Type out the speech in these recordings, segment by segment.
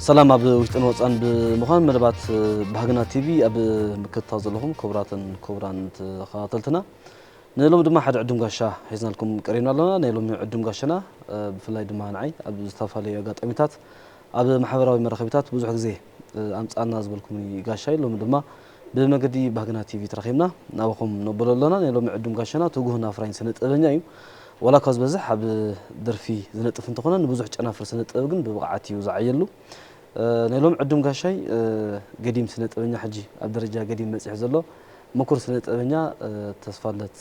ሰላም ኣብ ውሽጥን ወፃን ብምዃን መደባት ባህግና ቲቪ ኣብ ምክትታል ዘለኹም ክቡራትን ክቡራን ተኸታተልትና፣ ንሎም ድማ ሓደ ዕዱም ጋሻ ሒዝናልኩም ቀሪብና ኣለና። ናይ ሎሚ ዕዱም ጋሻና ብፍላይ ድማ ንዓይ ኣብ ዝተፈላለዩ ኣጋጣሚታት ኣብ ማሕበራዊ መራኸቢታት ብዙሕ ግዜ ኣምፃና ዝበልኩም ጋሻይ ሎም ድማ ብመገዲ ባህግና ቲቪ ተረኺብና ናባኹም ነብሎ ኣለና። ናይ ሎሚ ዕዱም ጋሻና ትጉህን ኣፍራይን ስነ ጥበበኛ እዩ። ዋላ እኳ ዝበዝሕ ኣብ ደርፊ ዝነጥፍ እንተኾነ ንብዙሕ ጨናፍር ስነ ጥበብ ግን ብብቕዓት እዩ ዝዓየሉ። ናይ ሎም ዕዱም ጋሻይ ገዲም ስነ ጥበበኛ ሕጂ ኣብ ደረጃ ገዲም መጺሑ ዘሎ ምኩር ስነ ጥበበኛ ተስፋለት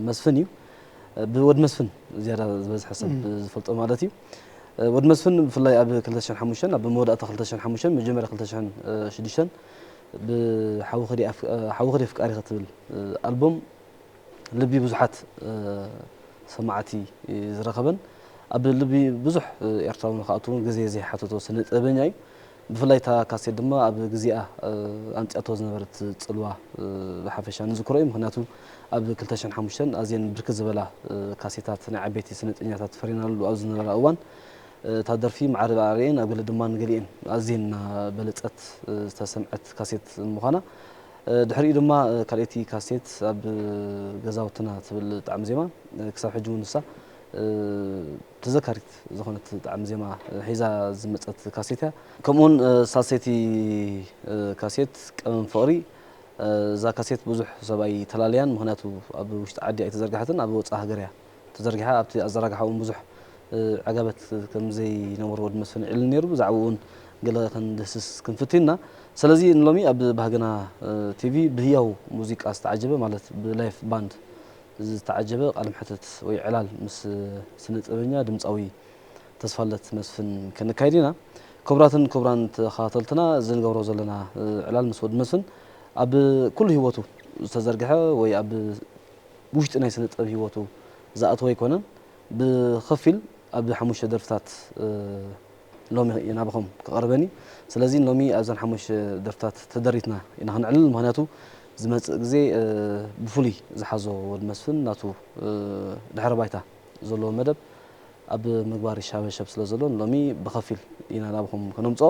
መስፍን እዩ። ብወድ መስፍን ዝያዳ ዝበዝሐ ሰብ ዝፈልጦ ማለት እዩ። ወድ መስፍን ብፍላይ ኣብ ክልተ ሽሕን ሓሙሽተን ኣብ መወዳእታ ክልተ ሽሕን ሓሙሽተን መጀመርያ ክልተ ሽሕን ሽዱሽተን ብሓዊ ከዲ ኣፍቃሪ ክትብል ኣልቦም ልቢ ብዙሓት ሰማዕቲ ዝረኸበን ኣብ ልቢ ብዙሕ ኤርትራዊ ንክኣትውን ግዜ ዘይሓተቶ ስነ ጥበበኛ እዩ። ብፍላይ እታ ካሴት ድማ ኣብ ግዜኣ ኣምፅኣቶ ዝነበረት ፅልዋ ብሓፈሻ ንዝክሮ እዩ። ምክንያቱ ኣብ ክልተ ሽሕን ሓሙሽተን ኣዝየን ብርክት ዝበላ ካሴታት ናይ ዓበይቲ ስነ ጥበበኛታት ፈሪናሉ ኣብ ዝነበራ እዋን እታ ደርፊ ማዕረ ብኣርየን ኣብ ገለ ድማ ንገሊኤን ኣዝየን እናበለፀት ዝተሰምዐት ካሴት ምዃና ድሕሪኡ ድማ ካልኣይቲ ካሴት ኣብ ገዛውትና ትብል ጣዕሚ ዜማ ክሳብ ሕጂ እውን ንሳ ተዘካሪት ዝኾነት ጣዕሚ ዜማ ሒዛ ዝመፀት ካሴት እያ። ከምኡውን ሳልሰይቲ ካሴት ቀመም ፍቕሪ እዛ ካሴት ብዙሕ ሰብ ኣይተላለያን፣ ምክንያቱ ኣብ ውሽጢ ዓዲ ኣይተዘርግሐትን፣ ኣብ ወፃኢ ሃገር እያ ተዘርጊሓ። ኣብቲ ኣዘራግሓ እውን ብዙሕ ዕጋበት ከም ዘይነበሮ ወዲ መስፍን ይዕልል ነይሩ። ብዛዕባኡ እውን ገለ ክንድህስስ ክንፍትን ኢና። ስለዚ ንሎሚ ኣብ ባህግና ቲቪ ብህያው ሙዚቃ ዝተዓጀበ ማለት ብላይፍ ባንድ ዝተዓጀበ ቃለ መሕትት ወይ ዕላል ምስ ስነ ጥበበኛ ድምፃዊ ተስፋለት መስፍን ከነካይድ ኢና። ክቡራትን ክቡራን ተኸታተልትና እዚ ንገብሮ ዘለና ዕላል ምስ ወዲ መስፍን ኣብ ኩሉ ህይወቱ ዝተዘርግሐ ወይ ኣብ ውሽጢ ናይ ስነ ጥበብ ህይወቱ ዝኣተወ ኣይኮነን። ብኸፊል ኣብ ሓሙሽተ ደርፍታት ሎሚ ናባኹም ክቐርበኒ። ስለዚ ሎሚ ኣብዘን ሓሙሽተ ደርፍታት ተደሪትና ኢና ክንዕልል። ምክንያቱ ዝመፅእ ግዜ ብፍሉይ ዝሓዞ ወዲ መስፍን ናቱ ድሕረ ባይታ ዘለዎ መደብ ኣብ ምግባር ይሻበሸብ ስለ ዘሎ ሎሚ ብኸፊል ኢና ናባኹም ከነምፅኦ።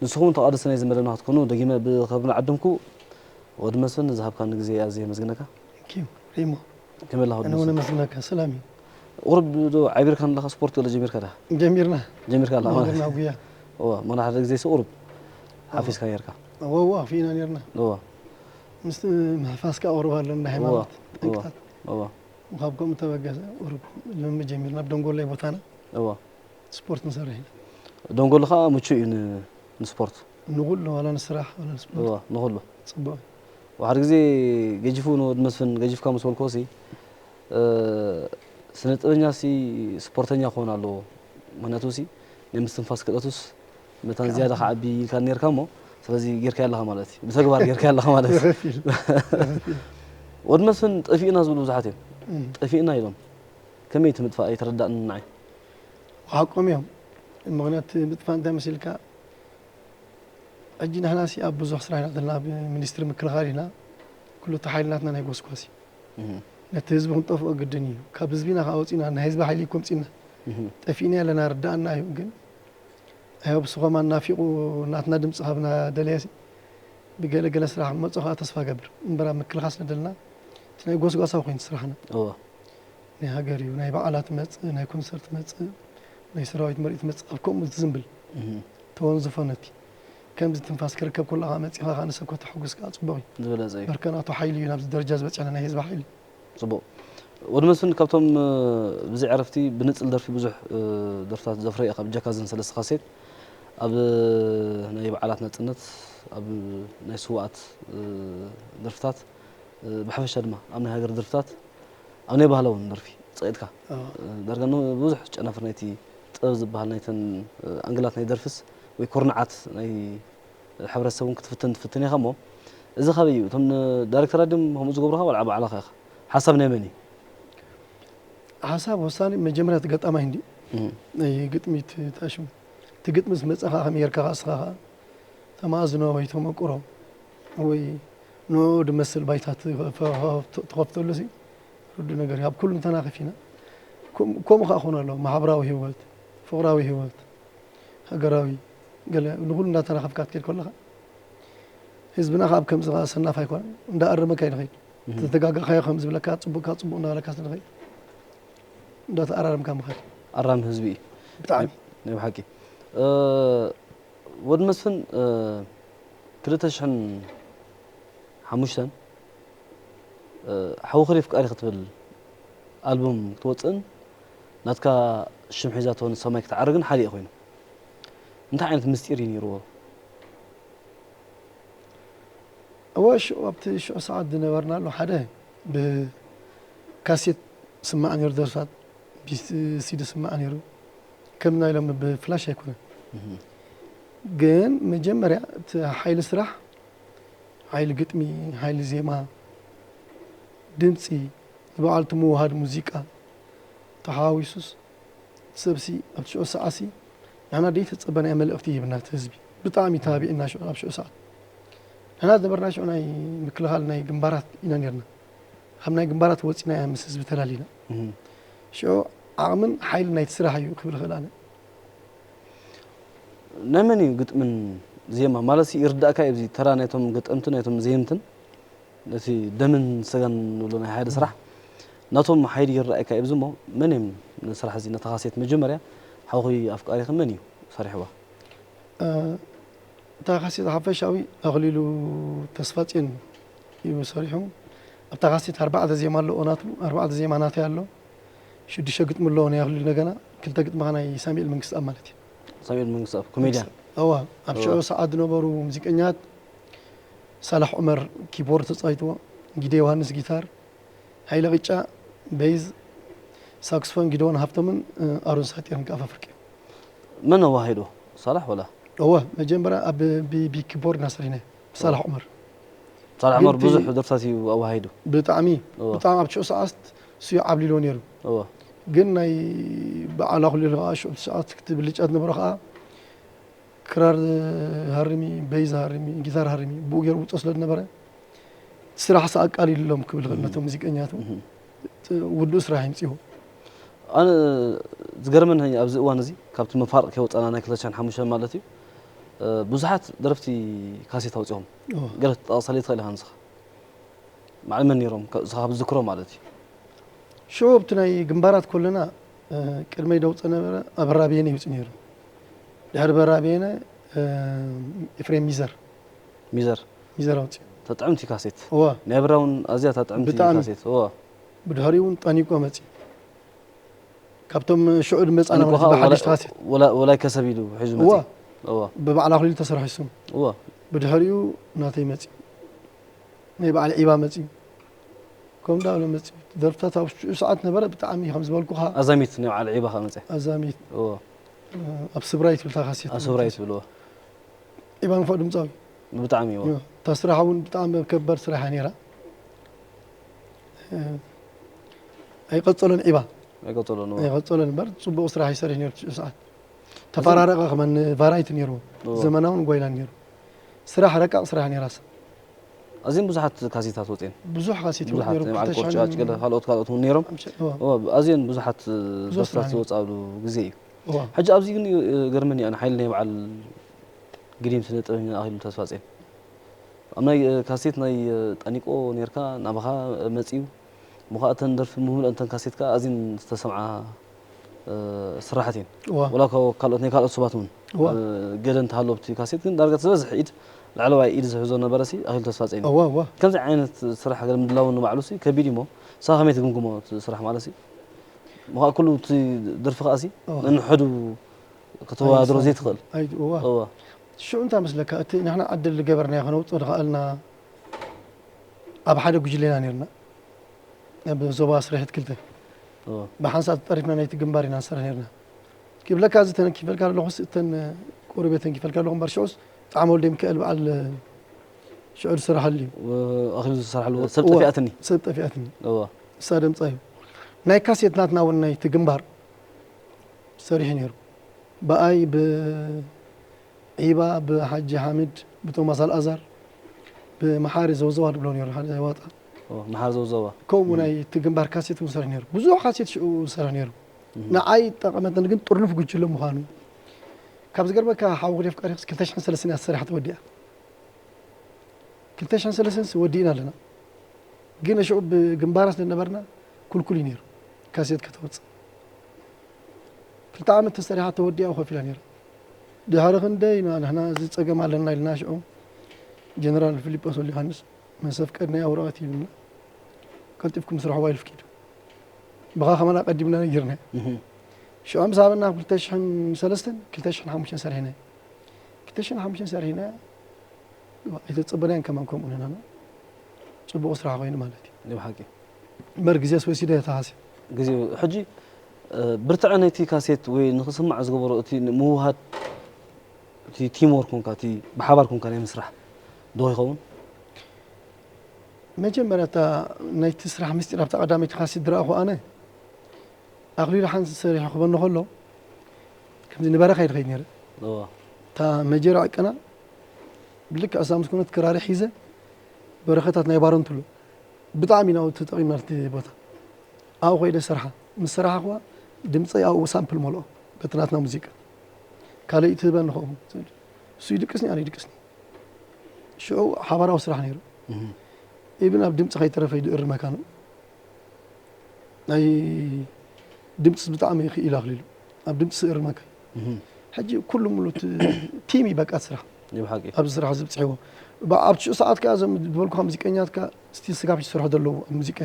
ንስኹም ተቓደስቲ ናይዚ መደብና ክትኮኑ ደጊመ ብኸብሪ ዓድምኩ ወዲ መስፍን ዝሃብካኒ ግዜ ኣዝየ የመስግነካ። ኪም ሪሞ ከመላ ኣነ እውን መስግነካ። ሰላም እዩ። ቁሩብ ዶ ዓቢርካ ኣለኻ? ስፖርት ገለ ጀሚርካ ዳ? ጀሚርና ጀሚርካ ኣለኻ ማለት ጀሚርና ጉያ። እዋ፣ መና ሓደ ግዜ ሲ ቁሩብ ሓፊስካ ነርካ። እዋ፣ እዋ፣ ኣኽፊእና ነርና። እዋ፣ ምስቲ ምሕፋስ ከዓ ቁሩብ ኣሎ እንዳ እዋ፣ ሃይማኖት እዋ፣ ጠንቅታት። እዋ፣ ካብ ከምኡ ተበገሰ ቁሩብ ልምምድ ጀሚርና። ኣብ ደንጎላይ ቦታና እዋ። ስፖርት ንሰርሕ ኢና። ደንጎሎ ከዓ ምቹእ እዩ ን- ንስፖርት። ንኹሉ ዋላ ንስራሕ ዋላ ንስፖርት እዋ፣ ንኹሉ። ፅቡቅ እዩ። ሓደ ግዜ ገጂፉ ንወዲ መስፍን ገጂፍካ ምስ በልክዎ ሲ ስነ ጥበበኛ ሲ ስፖርተኛ ክኾን ኣለዎ። ምክንያቱ ሲ ናይ ምስትንፋስ ክእለቱስ መታን ዝያዳ ክዓቢ ኢልካ ነርካ እሞ ስለዚ ጌርካ ኣለኻ ማለት እዩ። ብተግባር ጌርካ ኣለኻ ማለት እዩ። ወዲ መስፍን ጠፊእና ዝብሉ ብዙሓት እዮም። ጠፊእና ኢሎም ከመይ እቲ ምጥፋእ ኣይተረዳእን ንዓይ። ሓቆም እዮም። ምክንያት ምጥፋእ እንታይ መሲልካ ሕጂ ንሕና ሲ ኣብ ብዙሕ ስራሕ ኢና ዘለና፣ ኣብ ሚኒስትሪ ምክልኻል ኢና፣ ኩሉ እቲ ሓይሊ ናትና ናይ ጎስጓስ እዩ። ነቲ ህዝቢ ክንጠፍኦ ግድን እዩ። ካብ ህዝቢና ከዓ ወፂና፣ ናይ ህዝቢ ሓይሊ እኮ ምፂና። ጠፊእና ኣለና ርዳእና እዩ፣ ግን ኣይ ሆፕ ስኸማ ናፊቑ ናትና ድምፂ ካብ ናደለየ ሲ ብገለ ገለ ስራሕ ክመፆ ከዓ ተስፋ ገብር እምበር ኣብ ምክልኻል ስለ ደለና እቲ ናይ ጎስጓሳዊ ኮይኑ ስራሕና። ናይ ሃገር እዩ፣ ናይ በዓላት መጽእ፣ ናይ ኮንሰርት መጽእ፣ ናይ ሰራዊት ምርኢት መጽእ ኣብ ከምኡ ዝዝምብል ተወንዝፎ ነቲ ከምዚ ትንፋስ ክርከብ ከሎ ከዓ መጺኻ ከዓ ንሰብ ከተሐጉስ ከዓ ጽቡቕ እዩ። ዝበለጸ እዩ። በርከ ናቱ ሓይሊ እዩ ናብዚ ደረጃ ዝበጽሐና ናይ ህዝቢ ሓይሊ። ጽቡቕ። ወዲ መስፍን ካብቶም ብዘይ ዕረፍቲ ብንጽል ደርፊ ብዙሕ ደርፍታት ዘፍረየ ካብ ጃካዝን ሰለስተ ካሴት ኣብ ናይ በዓላት ናጽነት ኣብ ናይ ስዋኣት ደርፍታት ብሓፈሻ ድማ ኣብ ናይ ሃገር ደርፍታት ኣብ ናይ ባህላዊ እውን ደርፊ ፀቂጥካ ዳርጋ ብዙሕ ጨናፍር ናይቲ ጥበብ ዝበሃል ናይተን ኣንግላት ናይ ደርፍስ ወይ ኩርናዓት ናይ ሕብረተሰብ እውን ክትፍትን ትፍትን ኢኻ እሞ እዚ ካበይ እዩ እቶም ዳይሬክተራት ድም ከምኡ ዝገብሩኻ ወላ ባዕላኻ ኢኻ ሓሳብ ናይ መን እዩ ሓሳብ ወሳኒ መጀመርያ እቲ ገጣማይ እንዲ ናይ ግጥሚ ታሽሙ እቲ ግጥሚ ዝመፀኻ ከመይ ጌርካ እስኻ ተማእዝኖ ወይ ተመቅሮ ወይ ንኡ ድመስል ባይታ ትኸፍተሉ ሲ ርዱ ነገር ኣብ ኩሉ እንተና ከፊና ከምኡ ከዓ ክኾኑ ኣለዎ ማሕበራዊ ህይወት ፍቅራዊ ህይወት ሃገራዊ ገለ ንኹሉ እንዳተራኸብካ ክትከይድ ከለኻ ህዝብና ካብ ከምዚ ኸዓ ሰናፍ ኣይኮነን፣ እንዳኣረመካ እዩ ዝኸይድ። ዝተጋጋኻዮ ከም ዝብለካ፣ ጽቡቕካ ጽቡቕ እንዳበለካ ስለ ዝኸይድ እንዳተኣራረምካ ምኻድ። ኣራሚ ህዝቢ እዩ። ብጣዕሚ ናይ ብሓቂ። ወዲ መስፍን፣ ክልተ ሽሕን ሓሙሽተን ሓዊ ክሪፍ ፍቃሪ ክትብል ኣልቡም ክትወፅእን ናትካ ሽም ሒዛቶ ንሰማይ ክትዓርግን ሓዲኡ ኮይኑ፣ እንታይ ዓይነት ምስጢር እዩ ነይርዎ? እወ ሽዑ ኣብቲ ሽዑ ሰዓት ዝነበርናሉ ሓደ ብካሴት ስማዕ ነይሩ፣ ደርፍታት ብሲዲ ስማዕ ነይሩ። ከም ናይ ሎሚ ብፍላሽ ኣይኮነን። ግን መጀመርያ እቲ ሓይሊ ስራሕ፣ ሓይሊ ግጥሚ፣ ሓይሊ ዜማ፣ ድምፂ፣ ንባዕሉ እቲ ምውሃድ ሙዚቃ ተሓዋዊሱስ ሰብሲ ኣብቲ ሽዑ ሰዓሲ ንሕና ደይተጸበናዮ መልእኽቲ ይህብና እቲ ህዝቢ። ብጣዕሚ ተባቢዕና ሽዑ ኣብ ሽዑ ሰዓት። ንሕና ዝነበርና ሽዑ ናይ ምክልኻል ናይ ግንባራት ኢና ኔርና። ካብ ናይ ግንባራት ወጺና ኢና ምስ ህዝቢ ተላሊና። ሽዑ ዓቕምን ሓይልን ናይቲ ስራሕ እዩ ክብል እኽእል ኣነ። ናይ መን እዩ ግጥምን ዜማ? ማለትሲ ይርዳእካ እዩ፣ ኣብዚ ተራ ናይቶም ገጠምትን ናይቶም ዘየምትን፣ ነቲ ደምን ስጋን ንብሎ ናይ ሓደ ስራሕ ናቶም ሓይሊ ይረኣየካ እዩ። ኣብዚ እሞ መን እዮም ንስራሕ እዚ ነታ ካሴት መጀመርያ ሓውኺ ኣፍቃሪኺ መን እዩ ሰሪሕዋ? እታ ካሴት ሓፈሻዊ ኣኽሊሉ ተስፋጽዮን እዩ ሰሪሑ። ኣብታ ካሴት ኣርባዕተ ዜማ ኣለዎ ናቱ፣ ኣርባዕተ ዜማ ናተይ ኣሎ። ሽዱሽተ ግጥሚ ኣለዎ ናይ ኣኽሊሉ እንደገና፣ ክልተ ግጥሚ ኸኣ ናይ ሳሙኤል መንግስትኣብ ማለት እዩ። ሳሙኤል መንግስትኣብ ኮሜድያን። እዋ ኣብ ሽዑ ሰዓት ዝነበሩ ሙዚቀኛት ሳላሕ ዑመር ኪቦርድ ተጻዊትዎ፣ ጊደ ዮሃንስ ጊታር፣ ሃይለ ቅጫ ቤዝ፣ ሳክስፎን ጊደዎን ሃብቶምን ኣሮን ሳጢርን ከኣ ፍርቂ። መን ኣዋሂዶ? ሳላሕ ወላ? እወ መጀመርያ ኣብ ቢ- ቢ- ኪቦርድ ኢና ሰሪሕና ብሳላሕ ዑመር። ሳላሕ ዑመር ግን እቲ ብዙሕ ደርፍታት እዩ ኣዋሂዱ። ብጣዕሚ እወ። ብጣዕሚ ኣብ ሽዑ ሰዓት እሱ እዩ ዓብሊልዎ ነይሩ። እወ። ግን ናይ በዓል ኣኽሊሉ ከዓ ሽዑ ሰዓት ክትብልጫ ዝነበሮ ከዓ ክራር ሃርሚ፣ በይዝ ሃርሚ፣ ጊታር ሃርሚ ብኡ ገይሩ ውፅኦ ስለ ዝነበረ እቲ ስራሕ ሰ ኣቃሊሉሎም ክብል ይኽእል ነቶም ሙዚቀኛቱ። ውዱእ ስራሕ ይምፅዎ። ኣነ ዝገርመኒ ኣብዚ እዋን እዚ ካብቲ መፋርቕ ከይወፃና ናይ ክልተ ሽሕን ሓሙሽተን ማለት እዩ ብዙሓት ደረፍቲ ካሴት ኣውፂኦም። ገለ ክትጠቕሰለይ ትኽእል ኢኻ ንስኻ? በዓል መን ነይሮም? እስኻ ካብ ዝዝክሮ ማለት እዩ። ሽዑ ኣብቲ ናይ ግንባራት ከለና ቅድመይ ደውፀ ነበረ ኣበራ በየነ ይውፅእ ነይሩ። ድሕሪ በራ በየነ ኤፍሬም ሚዘር ሚዘር ሚዘር ኣውፅኡ። ተጥዕምቲ ካሴት እዋ ናይ ብራውን ኣዝያ ተጥዕምቲ ብጣዕሚ። ካሴት እዋ ብድሕሪኡ እውን ጠኒቆ መፅኡ። ካብቶም ሽዑ ዝመፃና ጠኒቆ ማለት ከዓ ብሓድሽ ወላ- ካሴት ወላ- ወላይ ከሰብ ኢሉ ሒዙ እዋ። መፅኡ እዋ ብበዓል ኣኽሊሉ ተሰራሒሱ። እዋ ብድሕሪኡ ናተይ መፅኡ። ናይ በዓል ዒባ መፅኡ። ከምኡ እንዳበለ መፅኡ። ደርፍታት ኣብ ሽዑ ሰዓት ነበረ ብጣዕሚ ከም ዝበልኩኻ ኣዛሚት ናይ በዓል ዒባ ከዓ መፅኣ ኣዛሚት እዋ ኣብ ስብራይ ትብል እታ ካሴት። ኣብ ስብራይ ትብል እዋ ኢባን ፎእ ድምፃዊ። ብጣዕሚ እዎ። እታ ስራሕ እውን ብጣዕሚ ከበር ስራሕ እያ ነይራ። ኣይቀፀሎን ዒባ። ኣይቀፀሎን እዎ። ኣይቀፀሎን እምበር ፅቡቕ ስራሕ ይሰርሕ ነይሩ ትሽዑ ሰዓት። ተፈራረቐ ከማን ቫራይቲ ነይርዎ። እዎ። ዘመናውን ጓይላን ነይሩ። ስራሕ ረቃቕ ስራሕ ነይራ እሳ። ኣዝየን ብዙሓት ካሴታት ወፅየን። ብዙሕ ካሴት እውን ብዙሓት ነይሩ። ናይ በዓል ክልተ ሽሕን ቆርጫጭ ገለ ካልኦት ካልኦት እውን ነይሮም። ሓምሻ- እዎ። እዎ፣ ኣዝየን ብዙሓት ብዙሕ ደርፍታት ስራሕ ነይሩ። ዝወፅኣሉ ግዜ እዩ። እዋ። ሕጂ ኣብዚ ግን እዩ ገርመኒ ኣነ ሓይሊ ናይ በዓል ግዲም ስነ ጥበበኛ ኣኽሊሉ ተስፋጽዮን ኣብ ናይ ካሴት ናይ ጠኒቆ ኔርካ ናባኻ መጺኡ እሞ ኸኣ እተን ደርፊ ምምልኦ እተን ካሴት ከኣ ኣዝየን ዝተሰምዓ ስራሓት እየን እዋ። ወላ እኳ ካልኦት ናይ ካልኦት ሰባት እውን እዋ። ገለ እንተሃለወ ኣብቲ ካሴት ግን ዳርጋ ዝበዝሕ ኢድ ላዕለዋይ ኢድ ዝሕዞ ነበረ ሲ ኣኽሊሉ ተስፋጽዮን እዩ። እዋ እዋ። ከምዚ ዓይነት ስራሕ ገለ ምድላው ንባዕሉ ሲ ከቢድ እዩ እሞ ንስኻ ከመይ ትግምግሞ እቲ ስራሕ ማለት ሲ ምዃ ኩሉ እቲ ደርፊ ከኣ ሲ እዋ። ነንሕዱ ከተወዳድሮ ዘይትኽእል። ኣይት- እዋ። እዋ። ሽዑ እንታይ መስለካ፣ እቲ ንሕና ዕድል ዝገበርናዮ ከነውፅኦ ዝኸኣልና ኣብ ሓደ ጉጅለ ኢና ነርና። ኣብ ዞባ ስርሒት ክልተ እዋ። ብሓንሳእ ተጠሪፍና ናይቲ ግንባር ኢና ንሰርሕ ነርና። ክብለካ እዚ ተነኪፈልካ ኣለኹስ እተን ቁሩብ ተንኪፈልካ ኣለኹ እምበር ሽዑስ ጣዕመ ወልደ ሚካኤል በዓል ሽዑ ዝሰራሓሉ እዩ። ኣኽሊሉ ዝሰራሓሉ ሰብ እዋ። ጠፊኣትኒ። ሰብ ጠፊኣትኒ። እዋ። እሳ ደምፃ እዩ። ናይ ካሴት ናትና እውን ናይቲ ግንባር ሰሪሑ ነይሩ። ብኣይ ብዒባ ብሓጂ ሓምድ ብቶማስ ኣልኣዛር ብመሓሪ ዘውዘዋ ድብሎ ነይሩ ሓደ ዋጣ። መሓሪ ዘውዘዋ። ከምኡ ናይ እቲ ግንባር ካሴት እውን ዝሰርሕ ነይሩ። ብዙሕ ካሴት ሽዑ ዝሰርሕ ነይሩ። ንዓይ ጠቐመተኒ ግን ጥርኑፍ ጉጅለ ምዃኑ ካብ ዝገርመካ ሓው ክዴፍ ቃሪክስ ክልተ ሽሕን ሰለስተን እያ ተሰሪሓ ተወዲኣ። ክልተ ሽሕን ሰለስተን ወዲእና ኣለና። ግን ሽዑ ብግንባራት ስለነበርና ኩልኩል እዩ ነይሩ። ካሴት ከተወፅእ ክልተ ዓመት ተሰሪሓ ተወዲኣ ኮፍ ኢላ ነይራ። ድሕሪ ክንደይ ኢና ንሕና እዚ ፀገም ኣለና ኢልና ሽዑ ጀነራል ፊሊጶስ ወልደ ዮሃንስ መሰፍቀድናያ ወረቐት ይብልና ቀልጢፍኩም ስርሕዋ ኢሉ ፍቂዱ። ብኻ ከማና ቀዲምና ነጊርና። ሽዑ ምስ ሃበና ክልተ ሽሕን ሰለስተን ክልተ ሽሕን ሓሙሽተን ሰሪሕና። ክልተ ሽሕን ሓሙሽተን ሰሪሕና ኣይተጸበናያን ከማን ከምኡ ንሕና። ጽቡቕ ስራሕ ኮይኑ ማለት እዩ። ናይ ብሓቂ። እምበር ግዜስ ወሲደ እታ ካሴት። ግዜ ሕጂ፣ እ፣ ብርትዐ ናይቲ ካሴት ወይ ንኽስማዕ ዝገበሮ እቲ ምውህሃድ፣ እቲ ቲም ወርክ ኮንካ፣ እቲ ብሓባር ኮንካ ናይ ምስራሕ ዶ ይኸውን? መጀመርያ እታ ናይቲ ስራሕ ምስጢር ኣብታ ቀዳመይቲ ካሴት ዝረኣኹ ኣነ፣ ኣኽሊሉ ሓንስ ሰሪሑ ክበኒ ከሎ፣ ከምዚ ንበረኻ እየ ዝኸይድ ነይረ። እዋ። እታ መጀር ዕቀና፣ ብልክዕ እሳ ምስ ኮነት ክራሪ ሒዘ፣ በረኸታት ናይ ባረንቱ ኣሎ። ብጣዕሚ ኢና ተጠቒምናሉ እቲ ቦታ። ኣብኡ ከይደ ስርሓ። ምስ ሰራሕኽዋ፣ ድምፀይ ኣብኡ ሳምፕል መልኦ። በቲ ናትና ሙዚቃ። ካልእ ትህበኒ ከምኡ። እሱ ይድቅስኒ፣ ኣነ ይድቅስኒ። ሽዑ ሓባራዊ ስራሕ ነይሩ። እህ። ኢብን ኣብ ድምፂ ከይተረፈ ይድእርመካ ነው። ናይ ድምፂ ብጣዕሚ ክኢል ኣኽሊሉ። ኣብ ድምፂ ስእርመካ። እህ። ሕጂ ኩሉ ሙሉ ቲ-፣ ቲም እዩ በቃ እቲ ስራሕ። ናይ ብሓቂ። ኣብዚ ስራሕ እዚ ብፅሕዎ። ብ-፣ ኣብ ትሽዑ ሰዓት ከኣ እዞም ዝበልኩኻ ሙዚቀኛት ከኣ ስቲል ስጋብ ሕጂ ዝሰርሑ ዘለዉ ኣብ ሙዚቃ።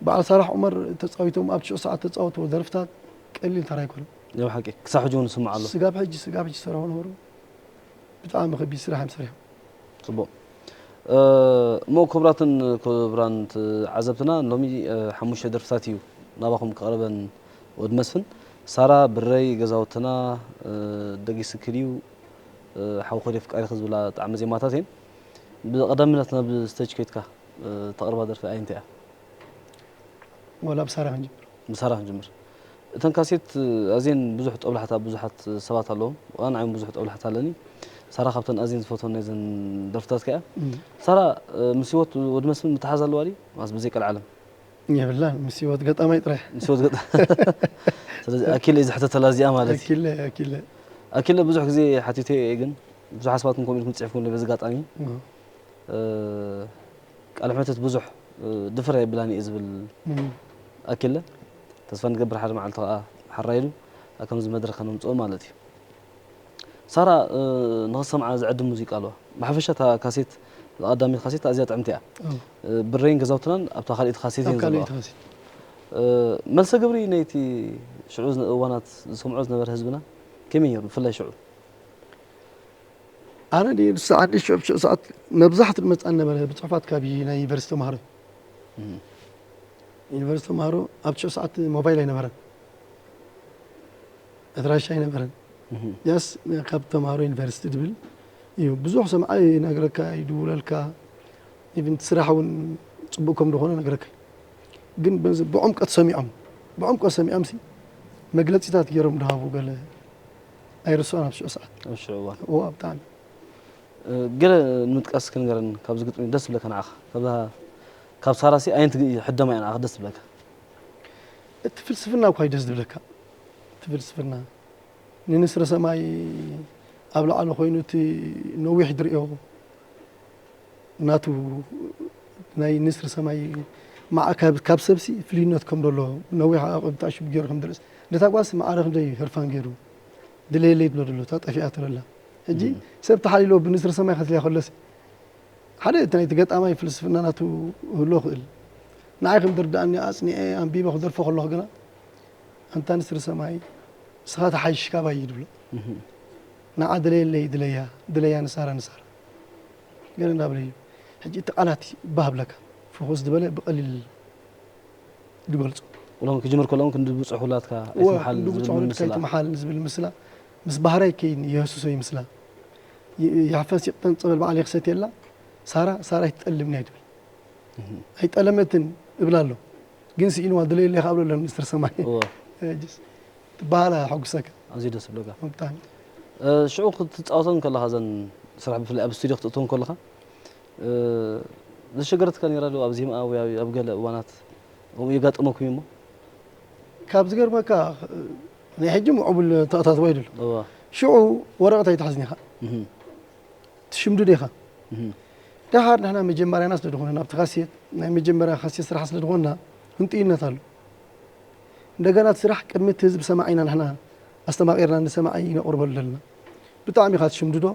በዓል ሳላሕ ዑመር ተፃዊቶም ኣብ ትሽዑ ሰዓት ተፃወትዎ ደርፍታት ቀሊል ተራ ኣይኮነን። ናይ ብሓቂ። ክሳብ ሕጂ እውን ዝስማዕ ኣሎ። ስጋብ ሕጂ፣ ስጋብ ሕጂ ዝሰርሑ ነበሩ። ብጣዕሚ ከቢድ ስራሕ እዮም ሰሪሖም። ጽቡቕ። እ፣ እሞ ክቡራትን ክቡራን ት-፣ ዓዘብትና፣ ሎሚ፣ እ፣ ሓሙሽተ ደርፍታት እዩ ናባኹም ክቐርበን ወዲ መስፍን። ሳራ፣ ብረይ፣ ገዛውትና፣ እ፣ ደጊስኪ ድዩ፣ እ፣ ሓው ኮዲ ኣፍቃሪኺ ዝብላ ጣዕመ ዜማታት እየን። ብቐዳምነት ናብ ስቴጅ ከይድካ፣ እ፣ ተቕርባ ደርፊ ኣየንተ እያ? ወላ ብሳራ ክንጅምር። ብሳራ ክንጅምር። እተን ካሴት ኣዝየን ብዙሕ ጦብላሕታ ብዙሓት ሰባት ኣለዎም። ዋላ ንዓይ እውን ብዙሕ ጦብላሕታ ኣለኒ። ሳራ ካብተን ኣዝየን ዝፈትወን ናይዘን ደርፍታትካ እያ። እም። ሳራ፣ እ፣ ምስ ህይወት ወዲ መስፍን ምትሓዝ ኣለዋ ድዩ? ማለት ብዘይ ቀልዓለም። የብላን፣ ምስ ህይወት ገጣማይ ጥራሕ። ምስ ህይወት ገጣ-፣ ስለዚ ኣኪለ እዩ ዝሕተተላ እዚኣ ማለት እዩ። ኣኪለ፣ ኣኪለ። ኣኪለ ብዙሕ ግዜ ሓቲተ እየ ግን ብዙሓት ሰባት እውን ከምኡ ኢልኩም ጽሒፍኩም በዚ ኣጋጣሚ። እም። እ፣ ቃለ መሕተት ብዙሕ፣ እ፣ ድፍር ኣይብላን እየ ዝብል እም። ኣኪለ። ተስፋ ንገብር ሓደ መዓልቲ ከኣ ሓራይ ኢሉ ኣብ ከምዚ መድረኽ ከነምጽኦ ማለት እዩ። ሳራ፣ እ፣ ንኽሰምዓ ዝዕድም ሙዚቃ ኣለዋ። ብሓፈሻ እታ ካሴት፣ ቀዳመይቲ ካሴት ኣዝያ ጥዕምቲ እያ። እም። እ፣ ብረይን ገዛውትናን ኣብታ ካልኣይቲ ካሴት ኣብ እየን ዘለዋ። ካልኣይቲ ካሴት። እ፣ መልሰ ግብሪ ናይቲ ሽዑ ዝነ-፣ እዋናት ዝሰምዖ ዝነበረ ህዝብና ከመይ ነይሩ? ብፍላይ ሽዑ። ኣነ ድዩ ንስዓት ሽዑ፣ ሽዑ ሰዓት መብዛሕትኡ ዝመጽኣኒ ነበረ ብጽሑፋት ካብ ናይ ዩኒቨርሲቲ ተማሃሮ። እም። ዩኒቨርሲቲ ተማሃሮ ኣብ ሽዑ ሰዓት ሞባይል ኣይነበረን። ኣድራሻ ኣይነበረን። እም። ያስ ካብ ተማሃሮ ዩኒቨርሲቲ ድብል እዩ። ብዙሕ ሰምዓ ይነግረካ፣ ይድውለልካ። ኢቭን እቲ ስራሕ እውን ጽቡቕ ከም ዝኾነ ነገረካ። ግን በዚ ብዕምቀት ሰሚዖም፣ ብዕምቀት ሰሚዖምሲ መግለጺታት ገይሮም ድሃቡ ገለ ኣይርስዖን ኣብ ሽዑ ሰዓት። ኣብ ሽዑ እዋን። እዋ፣ ብጣዕሚ። እ፣ ገለ ንምጥቃስ ክንገረን ካብዚ ግጥሚ ደስ ዝብለካ ንዓኻ? ካብዛ፣ ካብ ሳራሲ ኣየንቲ ግ-፣ ሕደማ እያ ንዓኻ ደስ ዝብለካ? እቲ ፍልስፍና እኳ እዩ ደስ ዝብለካ። እቲ ፍልስፍና ንንስሪ ሰማይ ኣብ ላዕሊ ኮይኑ እቲ ነዊሕ ድርእዮ ናቱ ናይ ንስሪ ሰማይ መዓ-፣ ካብ፣ ካብ ሰብሲ ፍልይነት ከም ደሎ ነዊሕ ኣዕቕብ ተኣሽቡ ገይሩ ከም ድርእስ ነታ ጓልሲ ማዕረ ክንደይ ህርፋን ገይሩ ድለየለይ ትብሎ ደሎ እታ ጠፊኣ ትብለላ። ሕጂ እም። ሰብ ተሓሊልዎ ብንስሪ ሰማይ ከትልያ ከሎሲ ሓደ እቲ ናይቲ ገጣማይ ፍልስፍና ናቱ ክህልዎ ክእል። ንዓይ ከም ዝርድኣኒ ኣጽኒዐ ኣንቢበ ክደርፎ ከለኹ ግና ኣንታ ንስሪ ሰማይ ንስኻ ተሓይሽ ካባይ እዩ ድብሎ። እህ። ንዓ ድለየለይ ድለያ፣ ድለያ ንሳራ ንሳራ። ገለ እንዳበለ እዩ። ሕጂ እቲ ቃላት ባህ ብለካ፣ ፍኹስ ዝበለ ብቐሊል ዝገልጾ። ኩሎም ክጅምር ከለውን ክንዲ ብጹሕ ውላድካ እወ፣ ኣይትምሓል ክንዲ ዝብል ብጹሕ ውላድካ ምስላ። ኣይትምሓል ዝብል ምስላ፣ ምስ ባህራይ ከይን የህስሶ ይምስላ። ይ-፣ ያፈስ ይቕጠን ጸበል ባዕለይ ክሰትየላ፣ ሳራ፣ ሳራ ኣይትጠልምኒ ኣይትብል። እህ። ኣይጠለመትን እብላ ኣሎ። ግን ስኢንዋ ድለየለይ ከኣ እብሎ ኣሎ ሚኒስትር ሰማይ። እወ። ሕጅስ ትበሃላ ሕጉሰካ። ኣዝዩ ደስ ዝብለካ። ብጣዕሚ። እ፣ ሽዑ ክትጻወተን ከለኻ እዘን ስራሕ ብፍላይ ኣብ ስቱድዮ ክትእትወን ከለኻ፣ እ፣ ዘሸገረትካ ነይራ ዶ ኣብ ዜማኣ ወይ ኣብ፣ ኣብ ገለ እዋናት ከምኡ የጋጠመኩም እዩ እሞ? ካብ ዝገርመካ፣ ናይ ሕጂ ምዕቡል ተኣታትዋ እዩ ዘሎ። እወ። ሽዑ ወረቐት ኣይትሓዝን ኢኻ፣ ትሽምድዶ ኢኻ። ደሓር ንሕና መጀመርያና ስለ ዝኾነ፣ ናብቲ ካሴት ናይ መጀመርያ ካሴት ስራሕ ስለ ዝኾንና ህንጥይነት ኣሎ። እንደገና እቲ ስራሕ ቅድሚ እቲ ህዝቢ ሰማዒና ንሕና ኣስተማቒርና ንሰማዒ ነቕርበሉ ዘለና። ብጣዕሚ ኢኻ ትሽምድዶ፣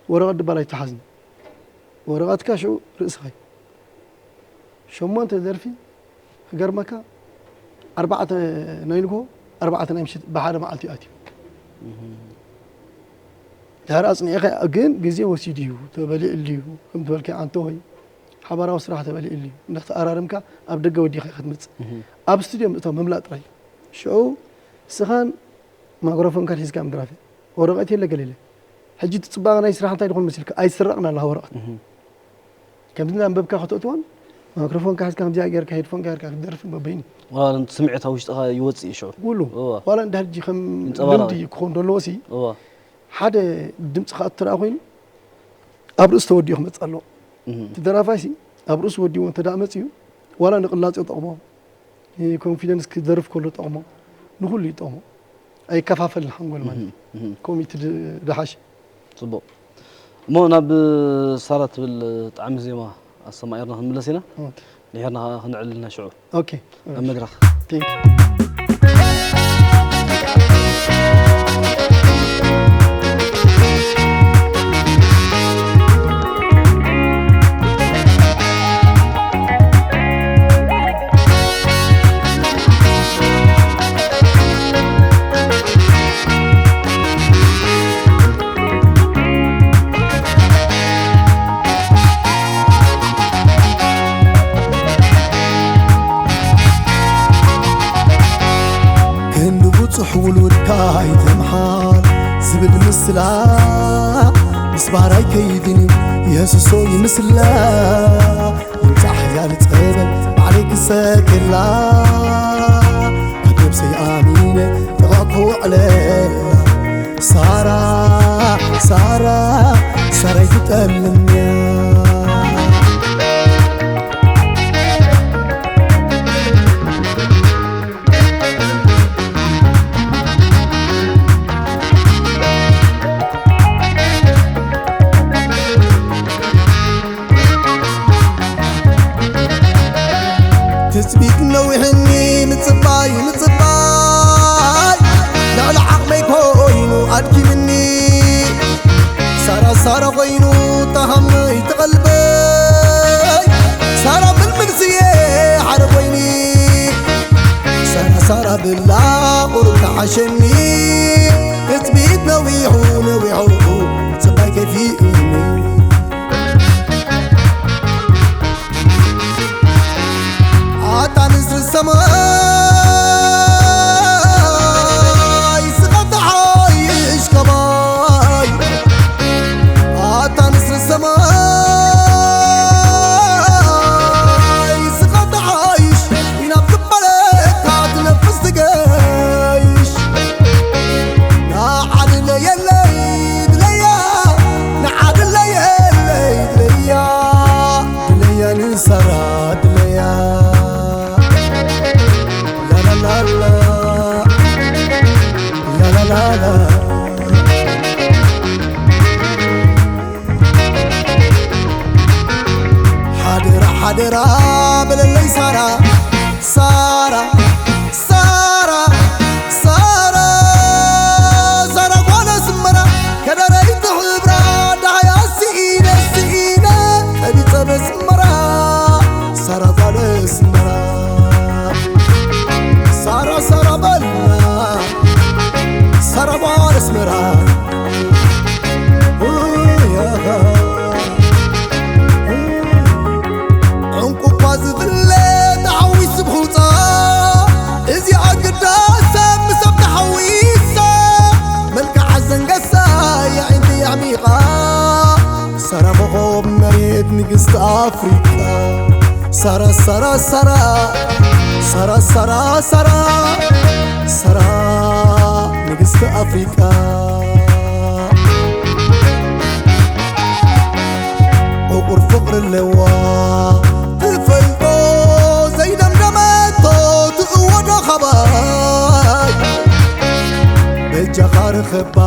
ወረቐት ድባል ኣይትሓዝን። ወረቐትካ ሽዑ ርእስኻ እዩ። ሸሞንተ ደርፊ ክገርመካ፣ ኣርባዕተ ናይ ንግሆ፣ ኣርባዕተ ናይ ምሽት ብሓደ መዓልቲ እዩ ኣትዩ። ድሕሪ ኣጽኒዕኻ ግን ግዜ ወሲዱ እዩ፣ ተበሊዕሉ እዩ፣ ከም ዝበልካዮ ኣንተ ወይ ሓባራዊ ስራሕ ተበሊዕሉ እዩ። እንዳተኣራረምካ ኣብ ደገ ወዲኻ ኢኻ ትመጽእ። ኣብ ስቱድዮ ምእታው ምምላእ ጥራይ። ሽዑ ስኻን ማይክሮፎንካን ሒዝካ ምድራፍ እዩ። ወረቐት የለ ገለ የለ። ሕጂ እቲ ጽባቐ ናይ ስራሕ እንታይ ድኾን መሲልካ? ኣይስረቕን ኣላ ወረቐት። ከምዚ እናንበብካ ከተእትዎን ማይክሮፎንካ ሒዝካ ከምዚኣ ጌርካ ሄድፎንካ ጌርካ ክትደርፍን በበይኑ። ዋላ እቲ ስምዒት ኣብ ውሽጥኻ ይወጽእ እዩ ሽዑ። ኩሉ። እዋ። ዋላ እንዳ ሕጂ ከም ይንጸባረቕ ልምዲ እዩ። ክኸውን ደለዎ ሲ፣ እዋ። ሓደ ድምጺ ክኣቱ እንተ ደኣ ኮይኑ ኣብ ርእሱ ተወዲኡ ክመጽእ ኣለዎ። እቲ ደራፋይ ሲ ኣብ ርእሱ ወዲእዎ እንተ ደኣ መጺኡ ዋላ ንቕላጼ ይጠቕሞ፣ ንኮንፊደንስ ክደርፍ ከሎ ይጠቕሞ፣ ንኹሉ ይጠቕሞ። ኣይከፋፈልን ሓንጎል ማለት እዩ። ከምኡ እቲ ድ-፣ ድሓሸ። ጽቡቕ። እሞ ናብ ሳራ ትብል ጣዕሚ ዜማ ኣሰማዒርና ክንምለስ ኢና። ኦኬ። ድሒርና ኸዓ ክንዕልልና ሽዑ ኦኬ። ኣብ መድረኽ። Thank you። ክንዲ ብዙሕ ውሉድካ ኣይትምሓል ዝብል ምስላ ምስ ባር ኣይከይድን እዩ የሱሶይ ምስላ። ይምጻእ ሓያል ጸበል ባዕለይ ክሰግላ ኣብ ነብሰይ ኣሚነ ጥቓ ክውዕለላ ሳራ ሳራ ሳራ ይትጠልምያ። ትጽቢት ነዊሕኒ ምጽባይ ምጽባይ ልዕሊ ዓቕመይ ኮይኑ ኣድኪምኒ ሳራ ሳራ ኮይኑ ጠሃመይ ተቐልበይ ሳራ ምልምል ስየ ሓደ ኮይኒ ሳራ ሳራ ብላ ቁሩብ ተዓሸኒ ትጽቢት ነዊሑ ነዊሑ ጽባይ ከፊኡኒ ኣታ ንስሪ ሰማይ ስኻ ተሓይሽ ከማይ ኣታ ንስሪ ሰማይ ስኻ ተሓይሽ ኢናብ ዝበለካ ትነፍስ ትገይሽ ንዓድለየለይ ድለያ ንዓድለየለይ ድለያ ድለያ ንሳራ ድለያ ላላላላ ላላላላ ሓደራ ሓደራ በለለይ ሳራ ሳራ ሳራ ሳራ ሳራ ጓል ኣስመራ ከደረይቲ ሕብራ ዳሃያ ስኢነ ስኢነ ቀቢፀ በስመራ ሳራ ጓል ኣስመራ ሳራ ሳራ በልና ሳራ ጓል ኣስመራ ዕንቁ እኳ ዝፍለ ተሓዊሱ ብሑፃ እዚኣ ግዳ ሰብ ምሰብ ተሓዊሳ መልክዓ ዘንገሳ የዒንቲ ኣሕሚቓ ሳራ ኮኾብ መሬት ንግስቲ ኣፍሪቃ ሳራ ሳራ ሳራ ሳራ ሳራ ሳራ ሳራ ንግስቲ ኣፍሪቃ ዕቑር ፍቕሪ ኣለዋ ትፈልጦ ዘይደምደመቶ ትእወዶ ኻባይ በጃኻ ርኸባ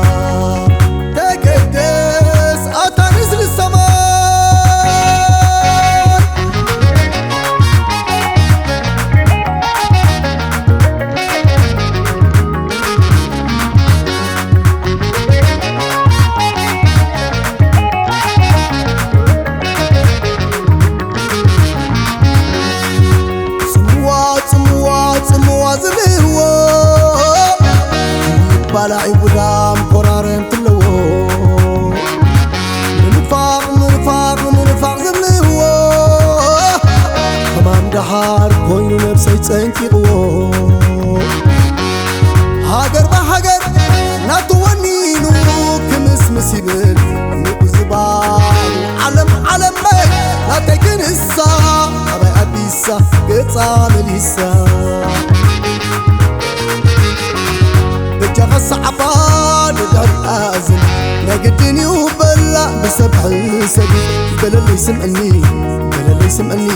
ደሓር ኮይኑ ነብሰይ ጸንቂቕዎ። ሃገር ብሃገር ናቱ ወኒኑ ክምስምስ ይብል ንቑዝባን ዓለም ዓለመይ ናተይ ክንሳ ኣባይ ኣቢሳ ገጻ መሊሳ። በጃኻ ሰዓባ ንድሕሪ ኣዝን ናይ ግድን እዩ በላ ብሰብ ሕሰብ በለለይ ስምዕኒ በለለይ ስምዕኒ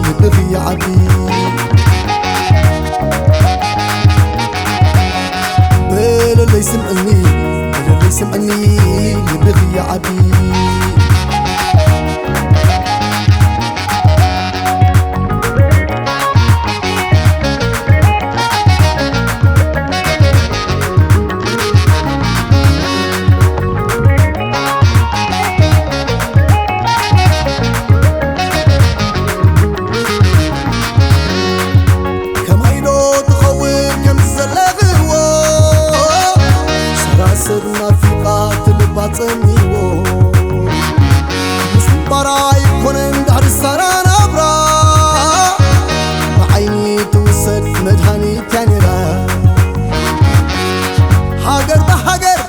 ልብኺ ይዓቢ በለለይ ስምዕኒ በለለይ ስምዕኒ ልብኺ ይዓቢ። ከማይ ዶ ትኸውን ከም ዝዘለኽዎ ሰራስር ናፊቓ ትልባ ጸሚዎ ምስባራ ኣይኮነን ዳሕሪ ሳራ ናብራ ብዓይኒ ትውሰድ መድሃኒት እያ ነይራ። ሃገር ብሃገር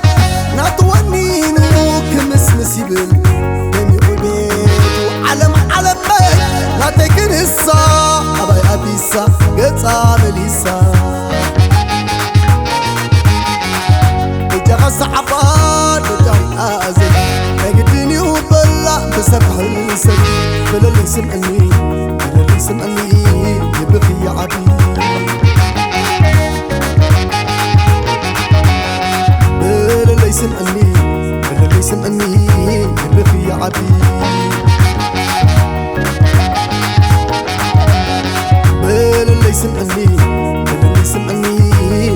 ናቱ ወኒኑ ክምስምስ ይብል ደሚቑ ቤቱ ዓለም ዓለመይ ናተይ ክንሳ ኣባይ ኣቢሳ ገጻ መሊሳ እጃኻ ሰዓባ ደጃ ኣዝን ናይ ግድን እዩ በላ ብሰብ ሕልሰብ በለለይ ስምዕኒ በለለይ ስምዕኒ ልብኺ ይዓቢ በለለይ ስምዕኒ በለለይ ስምዕኒ ልብኺ ይዓቢ በለለይ ስምዕኒ በለለይ ስምዕኒ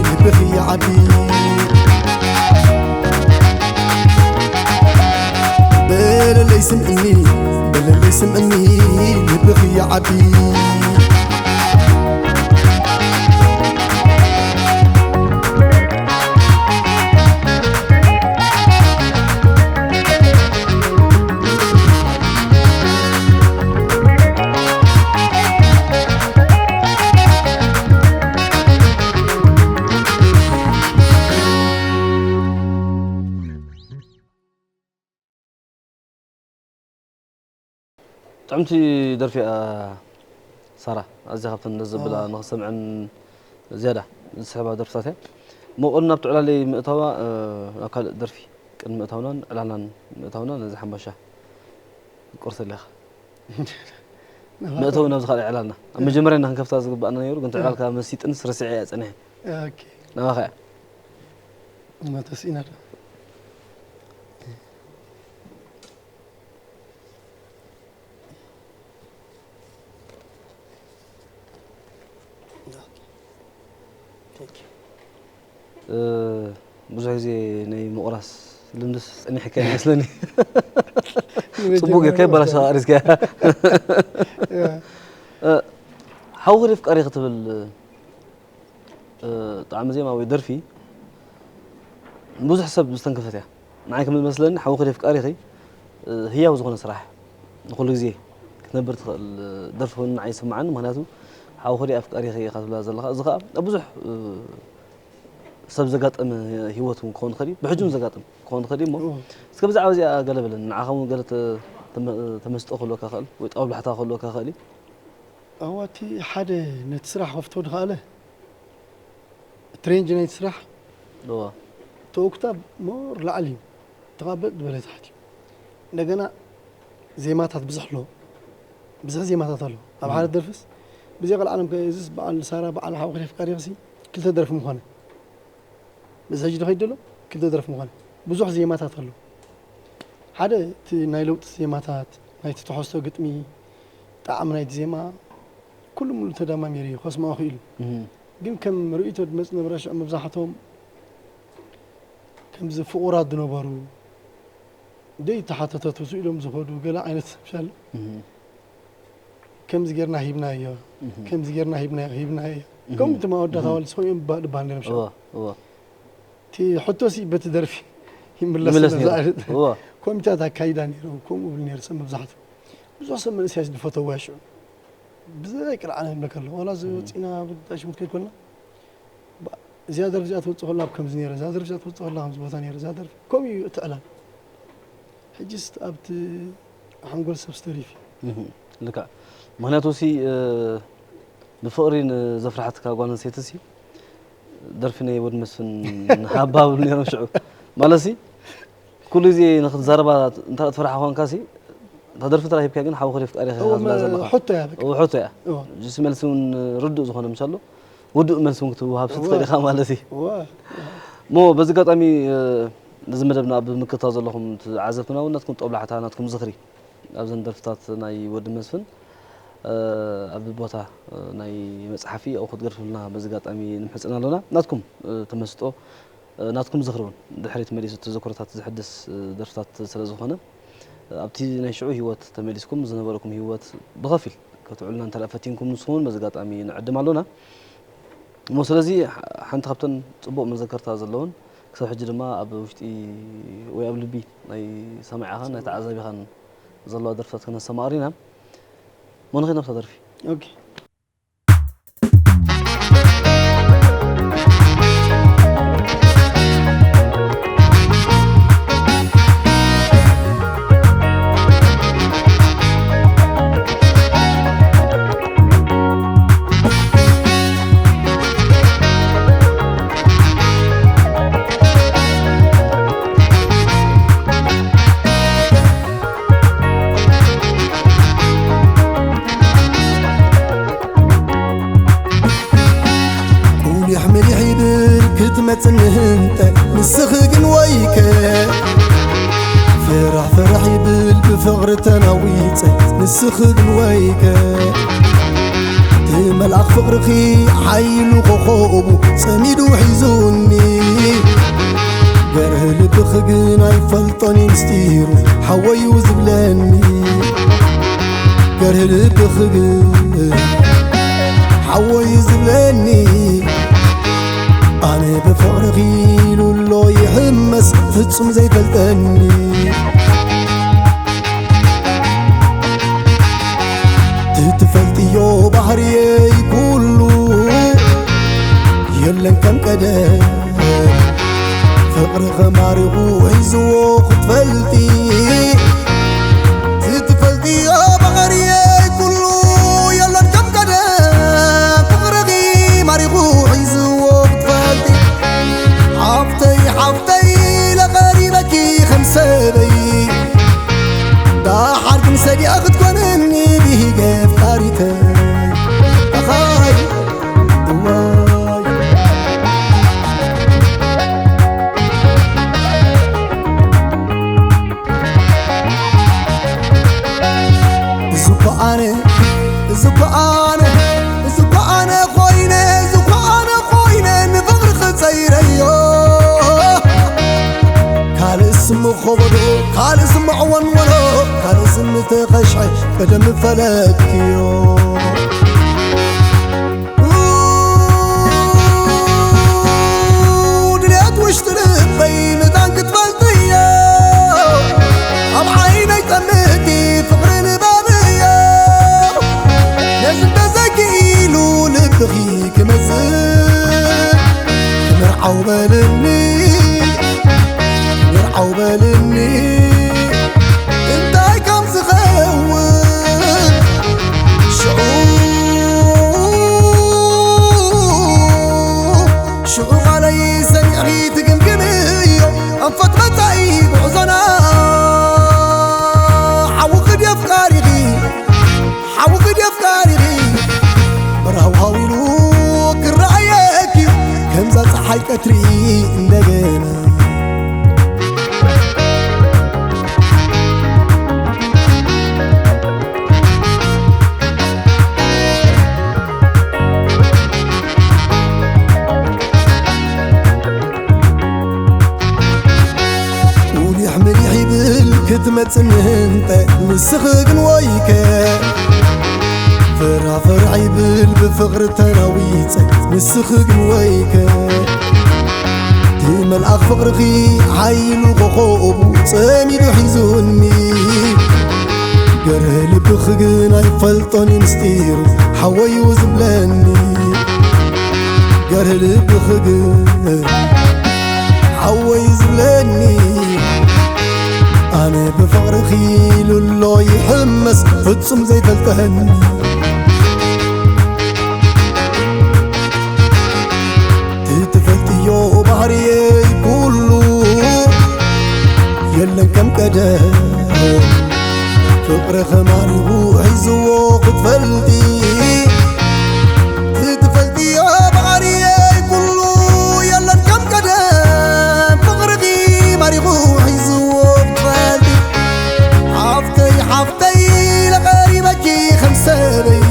ልብኺ ይዓቢ በለለይ ስምዕኒ በለለይ ስምዕኒ ልብኺ ይዓቢ ጥዕምቲ ደርፊ እያ ሳራ፣ ኣዝያ ካብተን ደስ ዘብላ ኣዎ። ንኽሰምዐን ዝያዳ ዝስሕባ ደርፍታት እያ። እሞ ቅድሚ ናብቲ ዕላለይ ምእታዋ፣ እ፣ ናብ ካልእ ደርፊ ቅድሚ ምእታውናን ዕላልናን ምእታውና ነዚ ሓምባሻ ቁርሲ ኣለኻ። መእተዊ ናብዚ ካልእ ዕላልና። ኣብ መጀመርያ ኢና ክንከፍታ ዝግባኣና ነይሩ፣ ግን እቲ ዕላልካ መሲጥንስ ረሲዐ እያ ጸኒሐ። ኦኬ። ናባኻ እያ። እማ ተስኢና ዶ? እ፣ ብዙሕ ግዜ ናይ ምቑራስ ልምድስ ጸኒሕካ ይመስለኒ። ጽቡቕ ጌርካ ይበላሽ ኣሪስካ። ያ። እ፣ ሓውኺ ዶ ኣፍቃሪኺ ትብል፣ እ፣ ጣዕሚ ዜማ ወይ ደርፊ ብዙሕ ሰብ ዝተንከፈት እያ። ንዓይ ከም ዝመስለኒ ሓውኺ ዶ ኣፍቃሪኺ፣ እ፣ ህያው ዝኾነ ስራሕ ንኹሉ ግዜ ክትነብር ትኽእል ደርፊ ኮይኑ ንዓይ ይስምዓኒ። ምኽንያቱ ሓውኺ ዶ ኣፍቃሪኺ ኢኻ ትብላ ዘለኻ። እዚ ኸኣ ኣብ ብዙሕ፣ እ፣ ሰብ ዘጋጠመ ህይወት እውን ክኸውን ይኽእል እዩ። ብሕጂ እውን ዘጋጥም ክኸውን ይኽእል እዩ እሞ፣ እዎ። እስከ ብዛዕባ እዚኣ ገለ በለኒ። ንዓኻ እውን ገለ ተ-፣ ተመ-፣ ተመስጦ ክህልወካ ይኽእል ወይ ጦብላሕታ ክህልወካ ይኽእል እዩ። እወ፣ እቲ ሓደ ነቲ ስራሕ ከፍቶ ዝኸኣለ፣ እቲ ሬንጅ ናይቲ ስራሕ፣ እወ። እቲ ኦክታቭ ሞር ላዕሊ እዩ፣ እቲ ኻብ ዝበለ ታሕቲ እዩ። እንደገና ዜማታት ብዙሕ ኣሎ፣ ብዙሕ ዜማታት ኣሎ። ኣብ ሓደ እም። ደርፍስ ብዘይ ቀልዓለም ከ-፣ እዚስ በዓል ሳራ፣ በዓል ሓውኺ ዶ ኣፍቃሪኺሲ ክልተ ደርፊ ምኾነ። በዚ ሕጂ ዶ ከይድ ዘሎ? ክልተ ደርፊ ምኾነ። ብዙሕ ዜማታት ኣሎ። ሓደ እቲ ናይ ለውጢ ዜማታት፣ ናይቲ ትሕዝቶ ግጥሚ፣ ጣዕሚ ናይቲ ዜማ፣ ኩሉ ሙሉ ተደማሚሩ እዩ ከስምዖ ክኢሉ። እህ። ግን ከም ርእይቶ ዝመጽእ ነበረ፣ ሽዑ መብዛሕትኦም ከምዚ ፍቑራት ዝነበሩ፣ ዘይተሓተተቱ ስኢሎም ዝኸዱ ገለ ዓይነት ሰብ ኣሎ። እህ። ከምዚ ጌርና ሂብናዮ፣ እህ። ከምዚ ጌርና ሂብናዮ፣ ሂብናዮ። እህ። ከምኡ እቲ ማወዳት እህ። ኣዋልድ ዝኾኑ እዮም ይባ-፣ ይባሃል ነይሮም ሽዑ። እወ፣ እወ። እቲ ሕቶሲ በቲ ደርፊ ይምለስ ይምለስ ነዛ ነይሩ። ዓይነት እወ። ኮሚታት ኣካይዳ ነይሩ፣ ከምኡ ይብል ነይሩ ሰብ መብዛሕትኡ። ብዙሕ ሰብ መንእሰያት ዝፈተዎ ሽዑ። ብዘይ ቅርዓና ይብለካ ኣሎ። ዋላ እዚ ወፂና ብዳሽ ምትከይ ኮና፣ እዚኣ ደርፊ እዚኣ ትወፅእ ከላ ኣብ ከምዚ ነይረ፣ እዛ ደርፊ እዚኣ ትወፅእ ከላ ከምዚ ቦታ ነይረ፣ እዛ ደርፊ ከምኡ እዩ እቲ ዕላል። ሕጂስ ኣብቲ ሓንጎል ሰብ ዝተሪፍ እዩ። ልካ ምክንያቱ ሲ ብፍቕሪ ንዘፍርሓትካ ጓል ኣንስተይቲ ሲ ደርፊ ናይ ወዲ መስፍን ሃባ ብሉ ነይሮም ሽዑ ማለት ሲ ኩሉ ግዜ ንክትዛረባ እንተ ትፈርሓ ኮንካ ሲ እታ ደርፊ ጥራይ ሂብካ ግን ሓውኺ ዶ ፍቃሪ ኢኻ ዝብላ ዘለኻ ሕቶ እያ በቃ። እዎ፣ ሕቶ እያ። እዎ። ጅስ መልሲ እውን ርዱእ ዝኾነ ምሻሎ ውዱእ መልሲ እውን ክትወሃብ ሲ ትኽእል ኢኻ ማለት እዩ። እሞ በዚ ኣጋጣሚ እዚ መደብና ኣብ ምክትታል ዘለኹም ተዓዘብትና እውን ናትኩም ጦብላሕታ ናትኩም ዝኽሪ ኣብዘን ደርፍታት ናይ ወዲ መስፍን ኣብ ቦታ ናይ መፅሓፊ ኣብኡ ክትገድፍልና በዚ ኣጋጣሚ ንምሕፅን ኣሎና። ናትኩም ተመስጦ ናትኩም ዝኽሪ እውን ድሕሪት መሊሱ ተዘክሮታት ዝሕድስ ደርፍታት ስለ ዝኾነ ኣብቲ ናይ ሽዑ ህይወት ተመሊስኩም ዝነበረኩም ህይወት ብኸፊል ከተውዕሉና እንተ ፈቲንኩም ንስኹም እውን በዚ ኣጋጣሚ ንዕድም ኣሎና። እሞ ስለዚ ሓንቲ ካብተን ፅቡቕ መዘከርታ ዘለውን ክሳብ ሕጂ ድማ ኣብ ውሽጢ ወይ ኣብ ልቢ ናይ ሰማዒኻን ናይ ተዓዛቢኻን ዘለዋ ደርፍታት ከነሰማቕር ኢና። መን ኸ ናብታ ደርፊ? ቁሊሕ ምሊሕ ይብል ክትመጽኒ ህንጠ ንስኺ ግን ወይከ ፍራሕ ፍራሕ ይብል ብፍቕሪ ተናዊጸ ንስኺ ግን ወይከ እቲ መልኣኽ ፍቕርኺ ሓይሉ ኮኾቡ ጸሚዱ ሒዙኒ ገርህ ልብኺ ግን ኣይፈልጦን እዩ ምስጢሩ ሓወዩ ዝብለኒ ገርህ ልብኺ ግን ሓወይ ዝብለኒ ኣነ ብፍቕርኺ ኢሉ ኣሎ ይሕመስ ፍጹም ዘይፈልጠኒ ትትፈልጥዮ ባህርየይ ኩሉ የለን ከም ቀደም ፍቕርኺ ማሪኹ ሒዝዎ ክትፈልጢ ትትፈልጥዮ ባህርየይ ኩሉ የለን ከም ቀደም ፍቕርኺ ማሪኹ ሒዝዎ ክትፈልጢ ሓፍተይ ሓፍተይ ኢለ ቀሪበኪ ከም ሰበይ ደሓር ግን ሰዲኣ ክትኮንኒ ብሂገ ኣፍቃሪተይ ኣኻይ እዋይ እዚ እኮ ኣነ እዚ እኮ ኣነ እዚ እኮ ኣነ ኮይነ እዚ እኮ ኣነ ኮይነ ንፍቕርኺ ጸይረዮ ካልእ ስም ኾበዶ ካልእ ስም ዕወንወኖ ካልእ ስም ተኸሽሐ ቀደም ፈለጥክዮ ድልየት ውሽጢ ልበይ ምጣን ክትፈልጥዮ ኣብ ዓይነይ ጠምቲ ፍቕሪ ንባብዮ ነዚ እንተዘኪኢሉ ልብኺ ክመዝን ምርዓው በልኒ ምርዓው በልኒ እንታይ ከም ዝኸውን ሽዑ ሽዑ ቃለይ ሰሚዕኺ ትግምግምዮ ኣንፈት መጻኢ ጉዕዞና ሓውኺ ድዮ ኣፍቃሪኺ ሓውኺ ድዮ ኣፍቃሪኺ ብራው ሃዊሉ ክረኣየኪ ከምዛ ፀሓይ ቀትሪ እንደገና ቁሊሕ ምሊሕ ይብል ክትመጽኒ ህንጠ ንስኺ ግን ወይከ ፍራፍራ ይብል ብፍቕሪ ተናዊጸ ንስኺ ግን ወይከ እቲ መልኣኽ ፍቕርኺ ሓይሉ ኮኾቡ ጸሚዱ ሒዙኒ ገርህ ልብኺ ግን ኣይፈልጦን እዩ ምስጢሩ ሓወዩ ዝብለኒ። ገርህ ልብኺ ግን ሓወዩ ዝብለኒ። ኣነ ብፍቕርኺ ኢሉ ኣሎ ይሕመስ ፍጹም ዘይፈልጠኒ። ትፈልጥዮ ባህርየይ ኩሉ የለን ከም ቀደም። ፍቕርኺ ማሪኹ ሒዝዎ ክትፈልጢ። ትፈልጥዮ ባህርየይ ኩሉ የለን ከም ቀደም። ፍቕርኺ ማሪኹ ሒዝዎ ክትፈልጢ። ሓፍተይ ሓፍተይ ኢለ ቀሪበኪ ከም ሰበይ።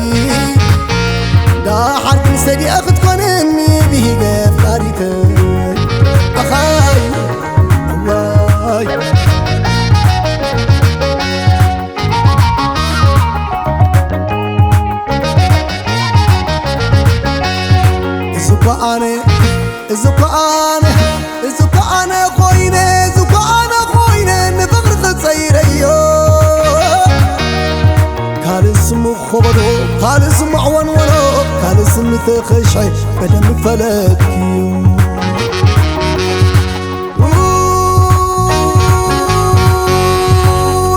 ደሓር ግን ሰዲኣ ክትኮንኒ ብሂገ ኣፍቃሪተይ። ኣኻይ እዋይ። እዚ እኮ ኣነ፣ እዚ እኮ ኣነ፣ እዚ እኮ ኣነ ኮይነ፣ እዚ እኮ ኣነ ኮይነ ንፍቕሪ ክጸይረዮ። ካልእ ስሙ ኾበዶ፣ ካልእ ስሙ ዕወንወኖ፣ ካልእ ስሙ ተኸሻይ ቀደም ፈለጥክዮ።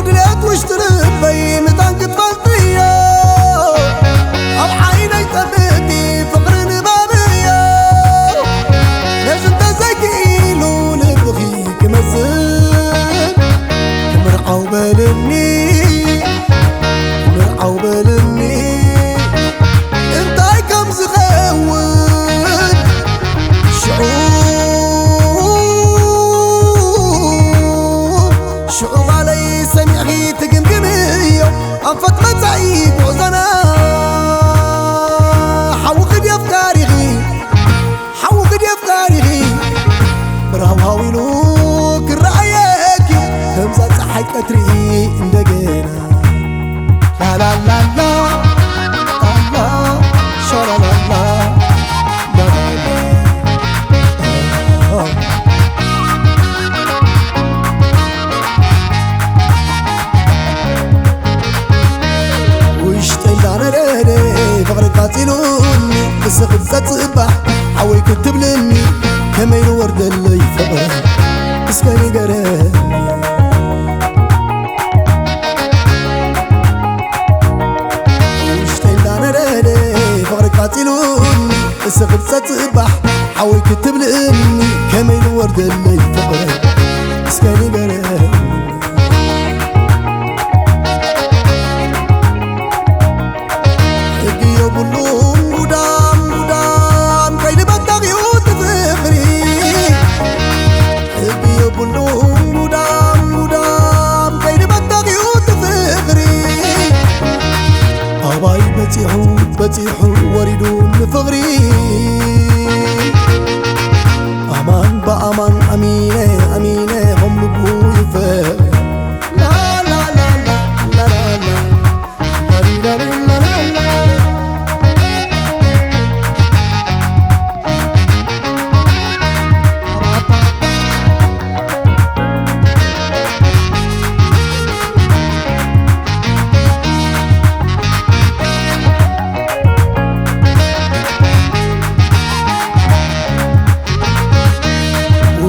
ድሌት ውሽጢ ልበይ ምጣን ክትፈልጥዮ። ኣብ ዓይነይ ጠብቂ ፍቕሪ ንባብዮ። ነዚ እንተዘይክኢሉ ልብኺ ክመዝን። ክምርዓው በልኒ፣ ክምርዓው በልኒ። እንታይ ከም ዝኸውን ሽዑ፣ ሽዑ ቃለይ ሰሚዕኺ ትግምግምዮ። ኣንፈት መጻኢ ጉዕዞና ሓዊ ክድዮ ኣፍቃሪኺ፣ ሓዊ ክድዮ ኣፍቃሪኺ። ብርሃው ሃዊሉ ክረኣየኪ ከምዛ ጸሓይ ቀትሪ እንደገና። ላላላላ፣ ላላ፣ ሻላላላ፣ ላላላ። ውሽጠይ እንዳነደደ ፍቕሪ ቃጺሉኒ፣ እስኺ ዘጽባሕ ሓወይ ክትብልኒ፣ ከመይ ዝወርደለይ ፍቕሪ እስከ ንገረኒ። ውሽጠይ እንዳነደደ ፍቕሪ ቃጺሉኒ፣ እስኺ ዘጽባሕ ሓወይ ክትብልኒ፣ ከመይ ዝወርደለይ ፍቕሪ እስከ ንገረኒ። ሕጊ የብሉን ጉዳም ጉዳም ከይዲ በታኺኡ እቲ ፍቕሪ። ሕጊ የብሉን ጉዳም ጉዳም ከይዲ በታኺኡ እቲ ፍቕሪ። ኣባይ በጺሑ በጺሑ ወሪዱ ንፍቕሪ። ኣማን ብኣማን ኣሚነ ኣሚነ ከም ልቡ ይፈ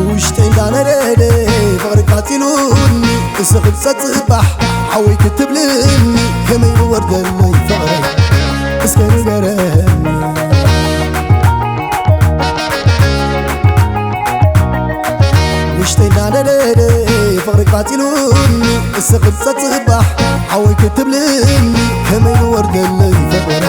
ውሽጠይ እንዳነደደ ፍቕሪ ቃጺሉኒ፣ እስኺ ጸጽባሕ ሓወይ ክትብልኒ፣ ከመይ ዝወርደለይ ፍቕሪ እስከ ንገረኒ። ውሽጠይ እንዳነደደ ፍቕሪ ቃጺሉኒ፣ እስኺ ጸጽባሕ ሓወይ ክትብልኒ፣ ከመይ ዝወርደለይ ፍቕሪ